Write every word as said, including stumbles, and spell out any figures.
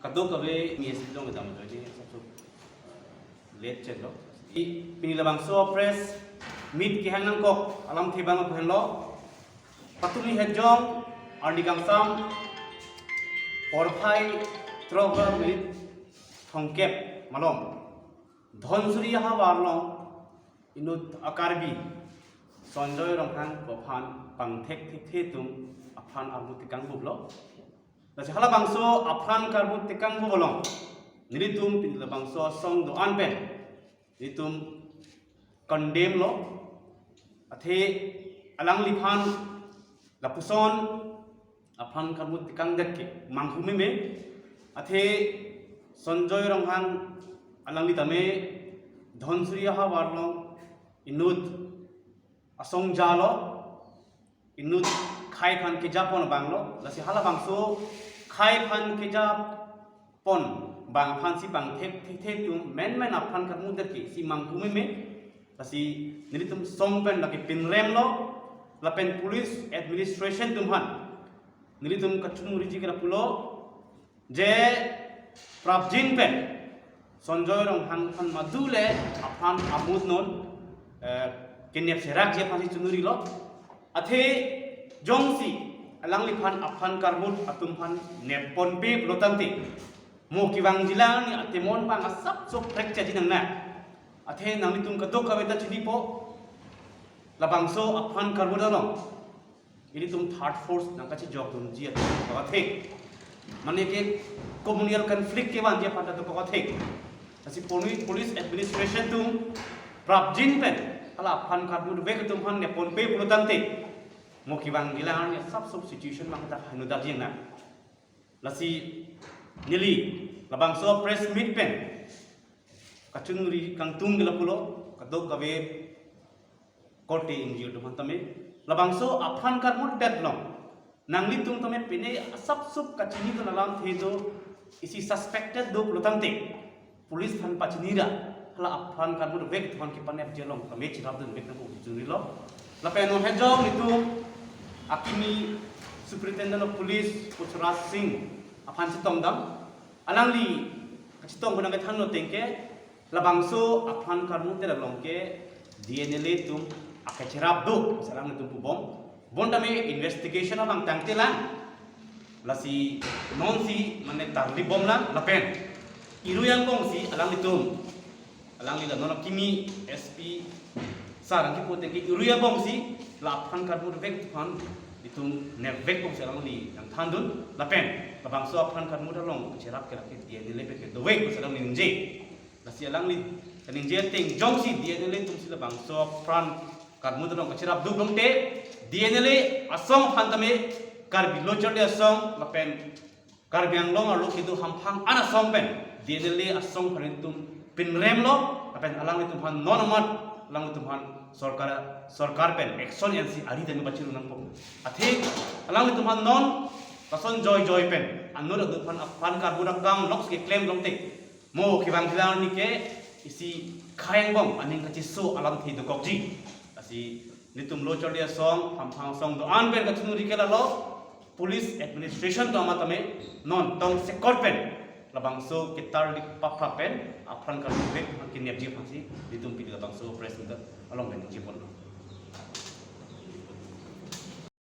Kadokave mi S P dong kedam join ni satu late chen lo. I pini labangso press meet kehang nangkok alamthe abang pen lo. Patumi Hejong arni kangsam porphai throk minute thomkep malom Dhansiri ahavar along inut a-Karbi Sanjoy Ronghang pu aphan pangthek thekthe atum aphan armut tekang buplo. Lasi halabangso aphan karmut tekang bup along nelitum pini labangso asong do-an pen nelitum condemn lo. Athe alangliphan lapuson aphan karmut tekangdet ke manghu meme. Athe Sanjoy Ronghang alangli tame Dhansiri ahavar along inut asong jalo, inut khei aphan kejapon abang lo. Lasi halabangso khei aphan kejapon abang aphansi pangthek thekthe atum menmen aphan karmutdet ke isi manghu meme. Lasi nelitum asong pen lake pinrem lo, lapen police administration atum aphan nelitum kachungriji ke lapulo, je prapjin pen Sanjoy Ronghang aphan madu le aphan armut non, eh, kenep serakji aphansi chungrilo. Athe jongsi alangliphan aphan karmut atum aphan nepponpe pulo tangte, mo kevangjilang ni atemon abang asapso prekchaji nangne. Athe nanglitum kadokave ta chinipo, labangso aphan karmut along ilitum third force nangkachijokdunji atum kapathek. Mane ke communal conflict kevanji aphan ta kapathek. Lasi poli-, police administration atum prapjin pen hala aphan karmut vek atum aphan nepponpe pulo tangte, mo kevangjilang ni asapso situation abang ta hanu darjin na. Lasi neli labangso press meet pen kachungri kangtung ke lapulo, kadokave korte ingjir atum aphan tame labangso aphan karmutdet along nanglitum tame pine asapso kachinidun alamthe do, isi suspected do pulo tangte police aphan pachinira hala aphan karmut vek atum aphan kepanepji along tame cherapdun vek nangkok chungrilo. Lapen non Hejong nelitum akimi Superintendent of Police Puchras Singh aphan chetongdam. Alangli kachetong pu nangkethanlo tangte, labangso aphan karmutdet along ke D N L A atum akecherap do, si alanglitum pubom. Bon tame investigation abang tangtelang. Lasi nonsi mane tarlip bomlang lapen irui angbongsi alanglitum, alangli la non akimi S P sir nangkipu tangte irui angbongsi la aphan karmut vek aphan itum nepvek bongsi alangli nangthandun lapen labangso aphan karmut along cherap ke lake D N L A pen ke dovek bongsi alangli ningje. Lasi alangli kaningje ateng jongsi D N L A atumsi labangso aphan karmut along kacherap duk tangte, D N L A asong aphan tame, Karbi Lo Charli Asong lapen Karbi Anglong arlo kedo hamphang an asong pen D N L A asong aphan itum pinremlo, lapen alanglitum aphan non amat alanglitum aphan sorkar, sorkar pen action ensi ari tame pachirung nangpo. Athe alanglitum aphan non lason joijoi pen anut atum aphan aphan karmut akam lok keklem tangte, mo kevangjilang arni ke isi khei angbong aning kachiso alamthe dokokji. Lasi nelitum Lo Charli Asong, hamphang asong do-an pen kachiningri ke lalo, police administration atum amat tame non tongsekot pen labangso ketarlip paphap pen aphan karmut vek aphan kenepji aphansi nelitum pini labangso press meet along pen ningjeponlo.